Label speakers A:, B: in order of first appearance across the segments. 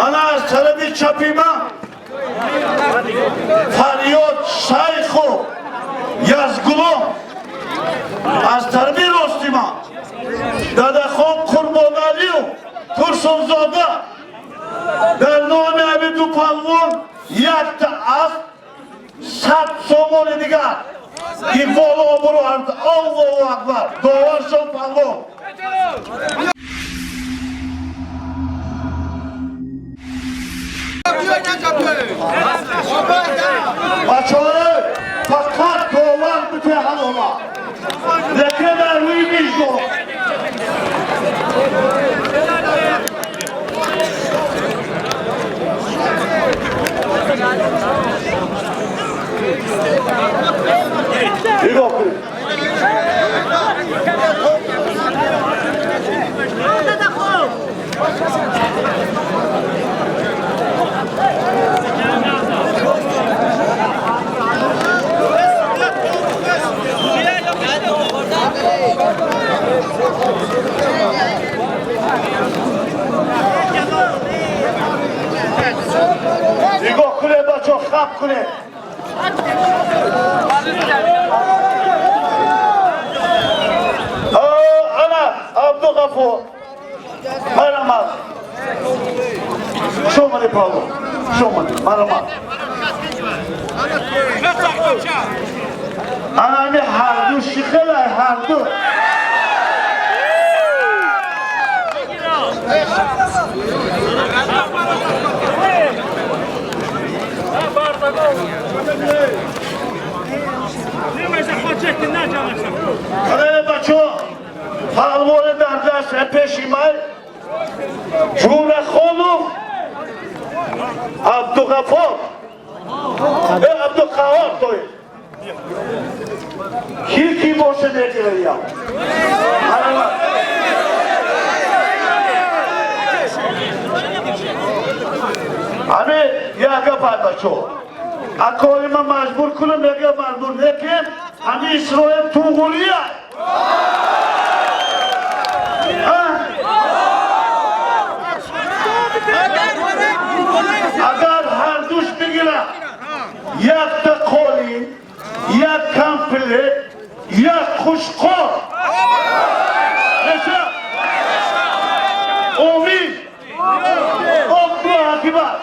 A: Ана аз тарафи чапи ман Фарёд Шайху Язгулом, аз тарафи рости ман Дадахон Қурбоналиев Турсунзода. Дар номи ҳамин ду палвон якта асп, 100 сомони дигар, иқболу обрӯ. Аллоҳу акбар! Доваршон, палвон. Бачаҳо, фақат довар битеҳалола, лекин дар рӯи виҷдон. Нигоҳ кунед. Нигоҳ кунед, бачаҳо, хаб кунед. Ана Абдуғафур, марҳамат, шомади, палвон, шомади, марҳамат. Ана ами ҳарду шихелай, ҳарду. Ана, бачаҳо, палвони дар даст пеши май Ҷурахонов Абдуғафор, Абдуқаҳор, той ки ки боша мегирая. Марҳамат. Ҳами як гапай, бачаҳо, акори ман маҷбур кунам, мега маҷбур, лекин ҳами Исроил туғурия. Агар ҳардуш бигирад, якта қолин, як комплект, як қушқор меша. Омин, Аллоҳу акбар!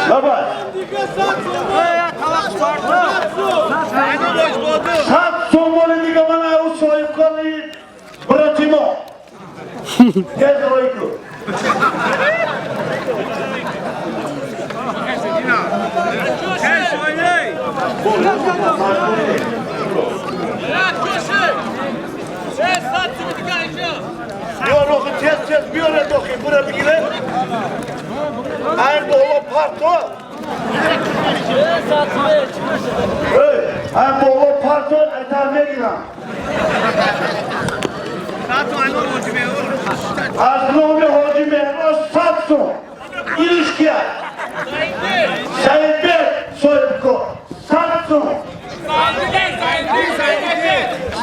A: Давай. 100 сомони дига мана ӯ соҳибкори броти мо. Тез рӯй кун. Биё, рохи, тез, тез биёре, дохи бура бигире. Ай боло парто. Эй, ай боло парто, айтар мегирам. Аз номи Ҳоҷи Меҳроз 100 сом. Иниш кия? Саидбек соҳибкор. 100 сом.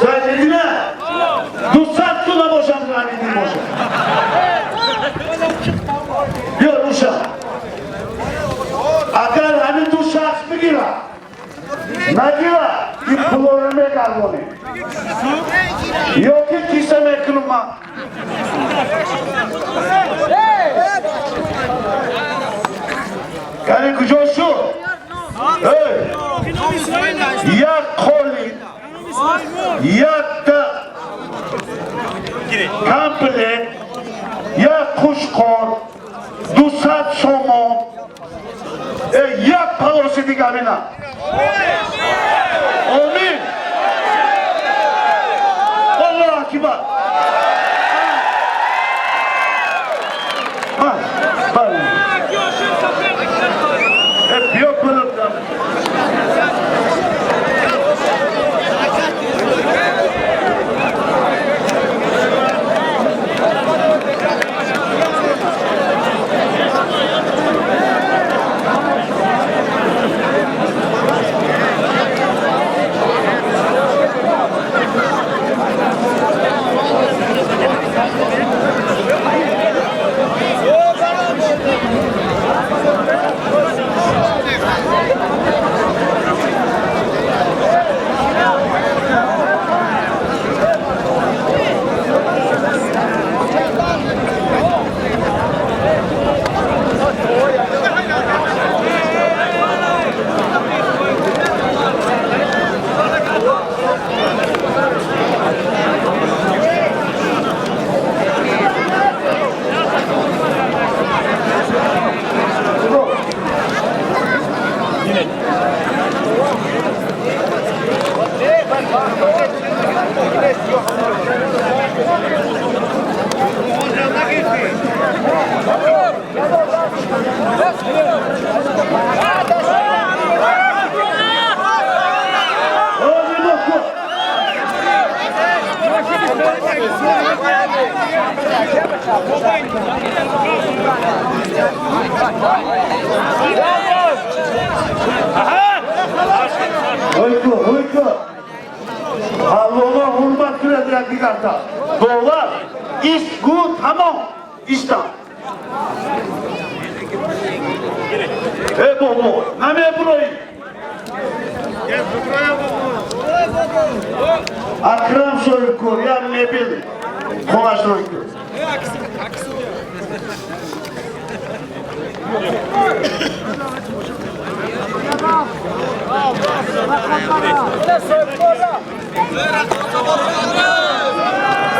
A: Зайниддина. 200 сом набошам, Зайниддин бошам. Биё, руша. Агар ҳамин ду шахс бигирад, нагирад, ин пулоро мегардонем. Ё ки киса мекунам ман. Яъне куҷо шуд? Эй, як қолин, якта комплект, як қушқор, 200 сомон, як палоси дигар ина. Омин, Аллоҳу акбар! Бале. Биё кунам. Палвонҳо ҳурмат кунад якдигарта. Довар ист гу тамом истам. Э бобо, намебуроӣ. Акрам соҳибкор як мебел хонашро кун.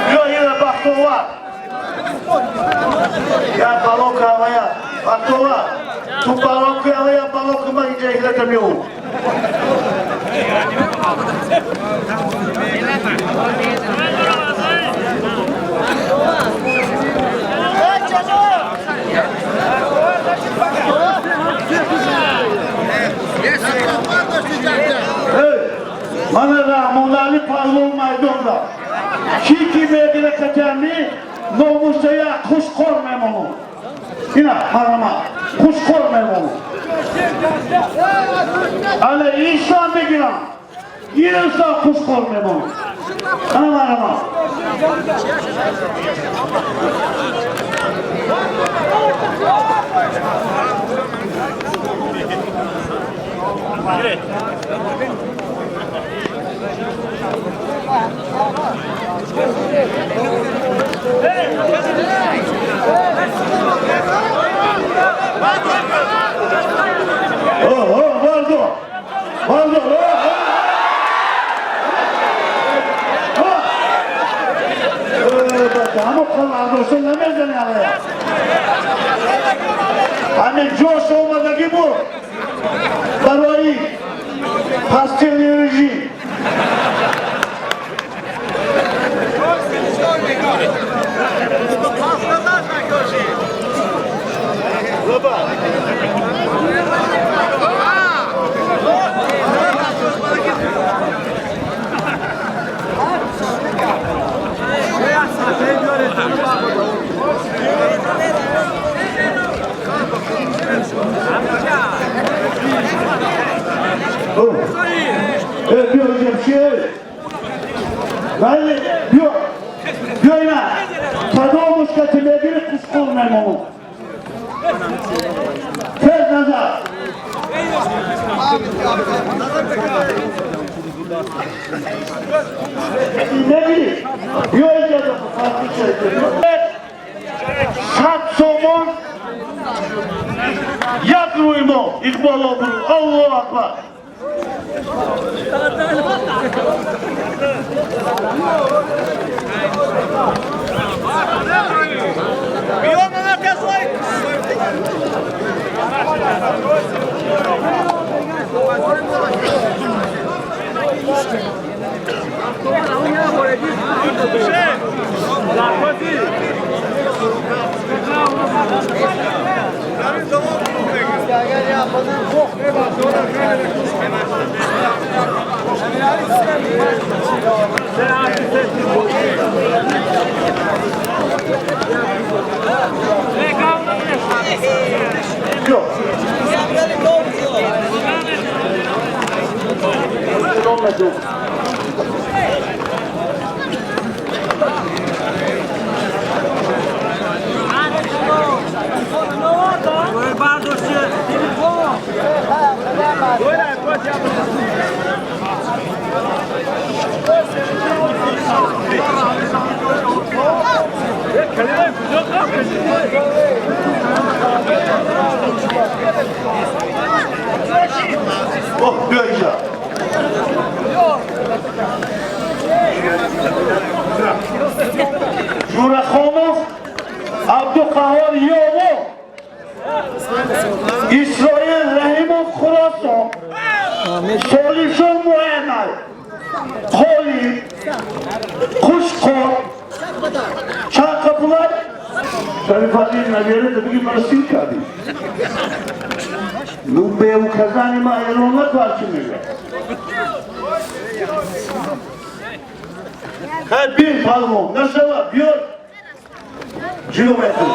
A: Биё ина Бахтовар. Я балока авая. Бахтовар. Ту балока авая балока ма иҷа хилата меу. Мана Раҳмонали палвон майдонда. Ки ки мегира катами номусая хушқор мемонад. Ина ҳарама хушқор мемонад. Ана инсон мегирам. Инсон хушқор мемонад. Ана марама. Oh, Valdo! Valdo! Oh, ҳамо қалардошта намезани алая. Ҳамин ҷош омадагӣ буд барои пастилни режим. Сад сомон як рӯи мо иқбол обрӯ. Аллоҳу акбар. Журахонов Абдуқаҳор Ёво, Исроил Раҳимов Хуросон, Солишон Муэнай, Қолиб, Қушқор, чанд қапулай? Шарифалӣ набера, бигӣ мара сир кардӣ. Ну, бе указания ма эълон накар, чӣ мега? Хай, бин, палвон, нашава, биёр. Ҷило мекун.